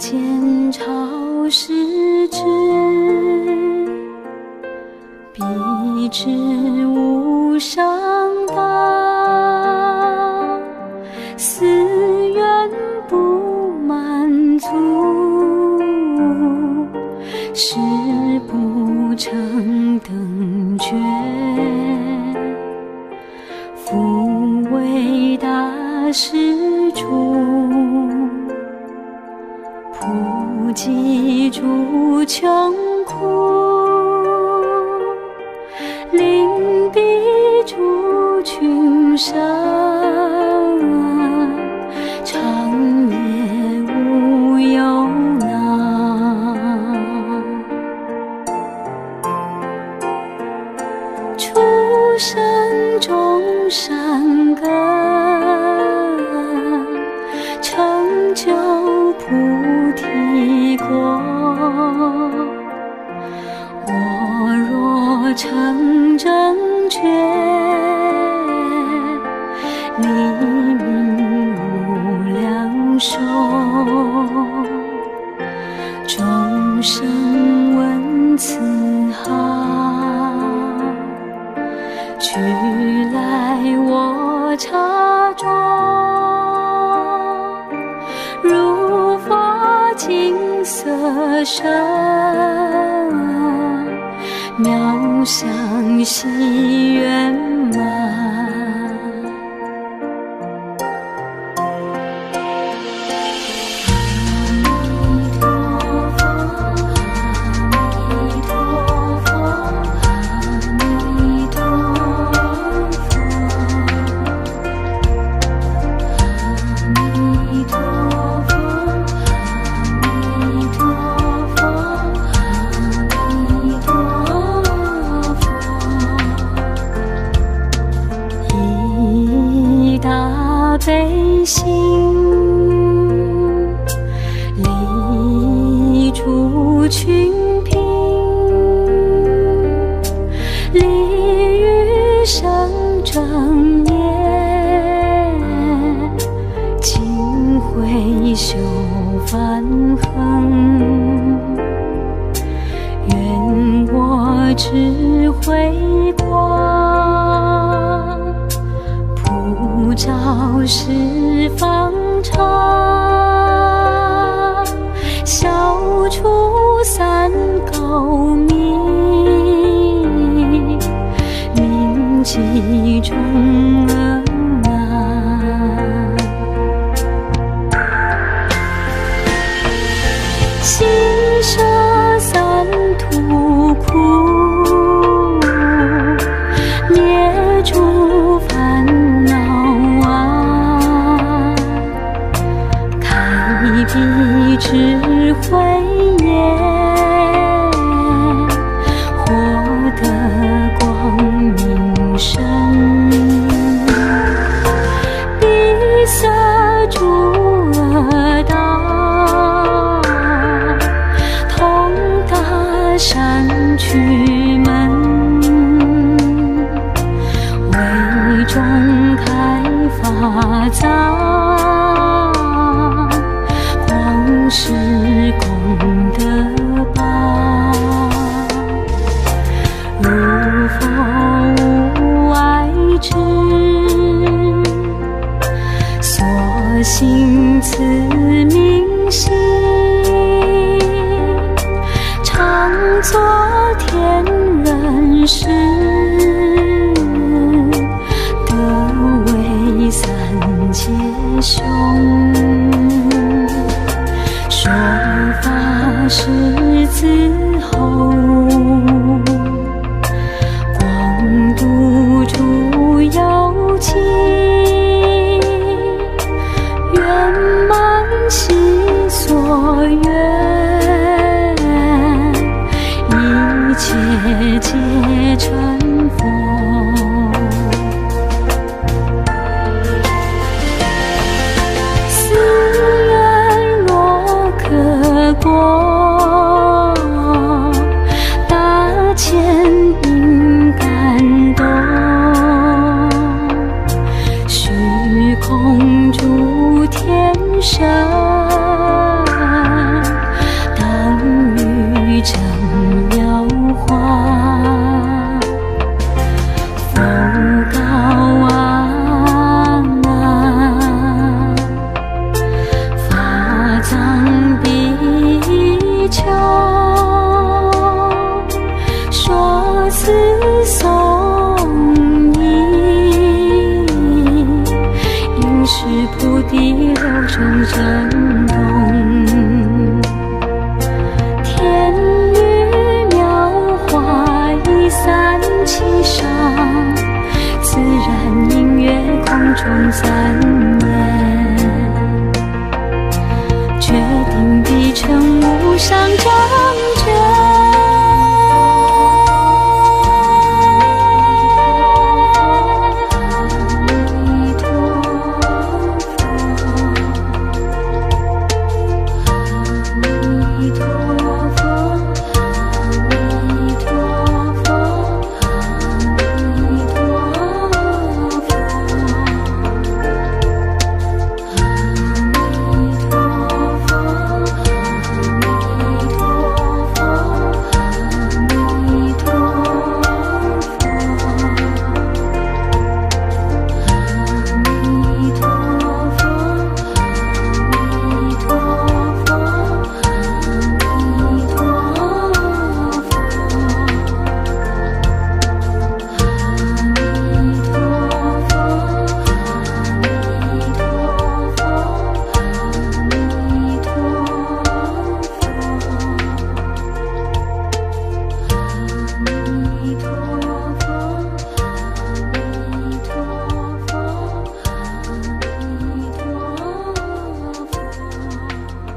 見超世智，彼智無上道，四願不滿足，誓不成等覺。夫為大施主，普濟諸窮苦，令彼諸群生，長夜無憂惱。出生眾善根，成就菩提果。我若成正覺，立名無量壽。眾生聞此號，俱來我剎中，如發金色身，妙相悉圓滿。阿彌陀佛，阿彌陀佛，阿彌陀佛，阿彌陀佛，阿彌陀佛，阿彌陀佛。以大悲心，利諸群貧，利欲生正念，淨慧修梵行，願我智慧光，普照十方場，消除三垢迷，明寂中恩安。悉捨三途苦，滅諸煩惱啊！開彼智慧眼，獲得光明身，彼塞諸惡道，通達善趣門，為眾開法藏，廣施功德寶。如佛無礙智，所行此明行，常作天人師，得為三界雄。說法獅子吼，廣度諸有情，圓滿悉所願，一切皆成佛。四願若可果，大千應感動，虛空諸天神，菩提流中震動。天雨妙華一散其上，自然音樂空中讚言，決定必成無上正覺。阿彌陀佛，阿彌陀佛，阿彌陀佛，阿彌陀佛，阿彌陀佛，阿彌陀佛，阿彌陀佛，阿彌陀佛，阿彌陀佛，阿彌陀佛，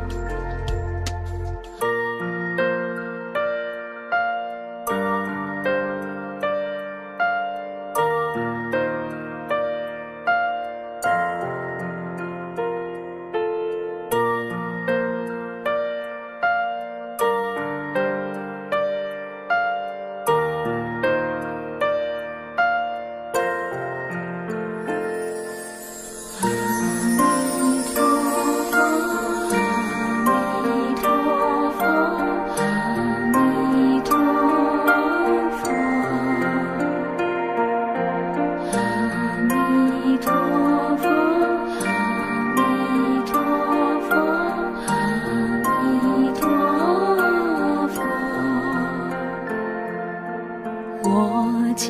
阿彌陀佛，阿彌陀佛，阿彌陀佛，阿彌陀佛，阿彌陀佛，阿彌陀佛。阿彌陀佛，阿彌陀佛，阿彌陀佛，阿彌陀佛，阿彌陀佛，阿彌陀佛。我見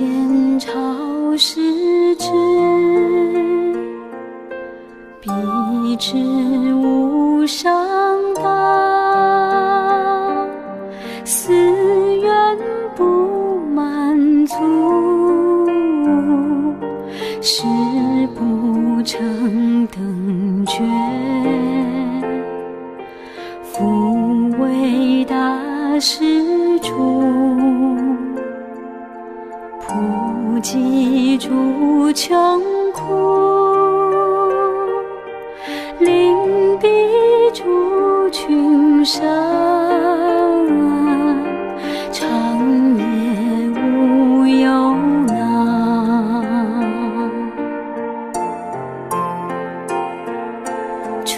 超世智，彼知無上道，寺願不滿足，誓不成等覺。夫為大施主，普濟諸窮苦，令彼諸群生長夜無憂惱。出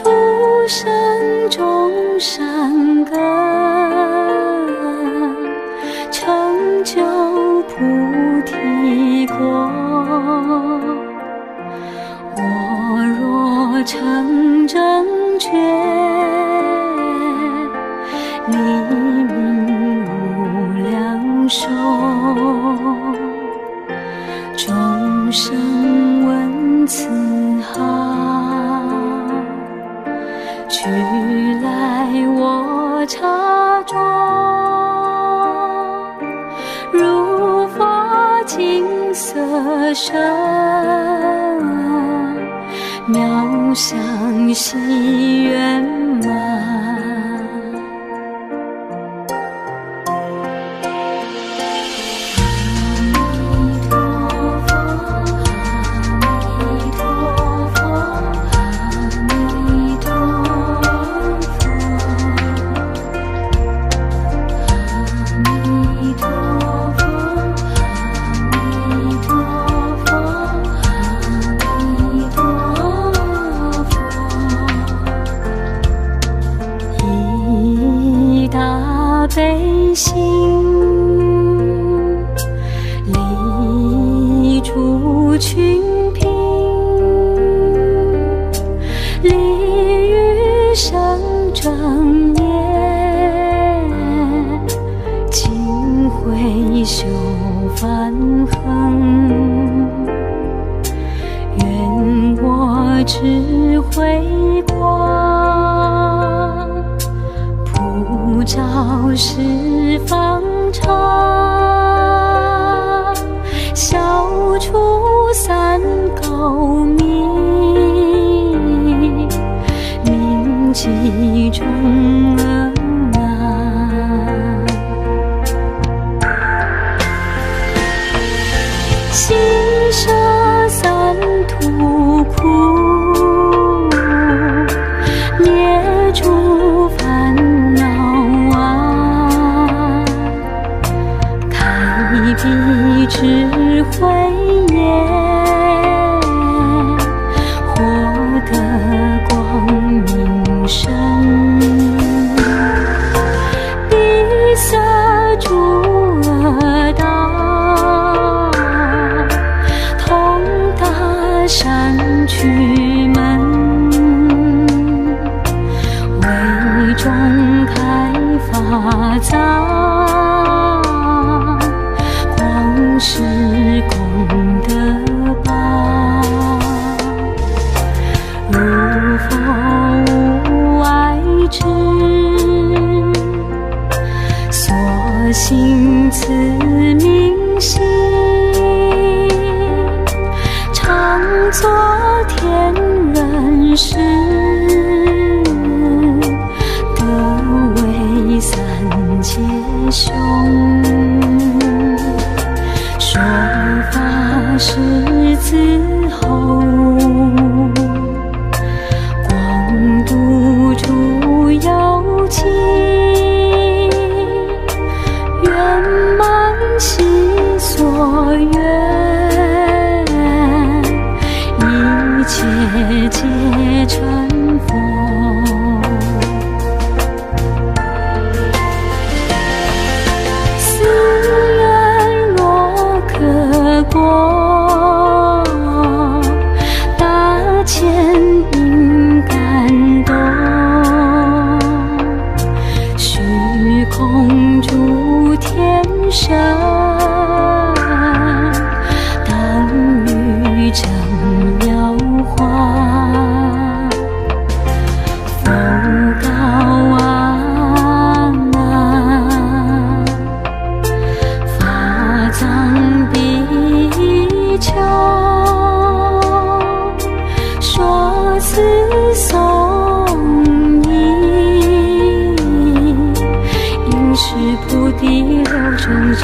生眾善根，成就菩提果。我若成正覺，立名無量壽。眾生聞此號，俱來我剎中，如法金色身，妙相悉圓滿。阿彌陀佛，阿彌陀佛，阿彌陀佛，阿彌陀佛，阿彌陀佛，阿彌陀佛。以大悲心，利諸群貧，利欲生正念，盡會修梵行。願我智慧光，普照十方刹，消除三垢迷，明寂中阿难。悉舍三途苦，灭诸烦恼啊！开彼智慧眼，获得光明身，彼塞諸惡道，通達善趣門，為眾開法藏，廣施功德寶。如佛無礙智，所行此明行，常作天人師，得為三界雄。說法獅子吼，廣度諸有情，圓滿悉所願，一切皆成佛。斯願若可過，大千應感動，虛空諸天神，當欲證妙華。佛告阿難：法藏比丘，說此頌義，應是菩提流中正。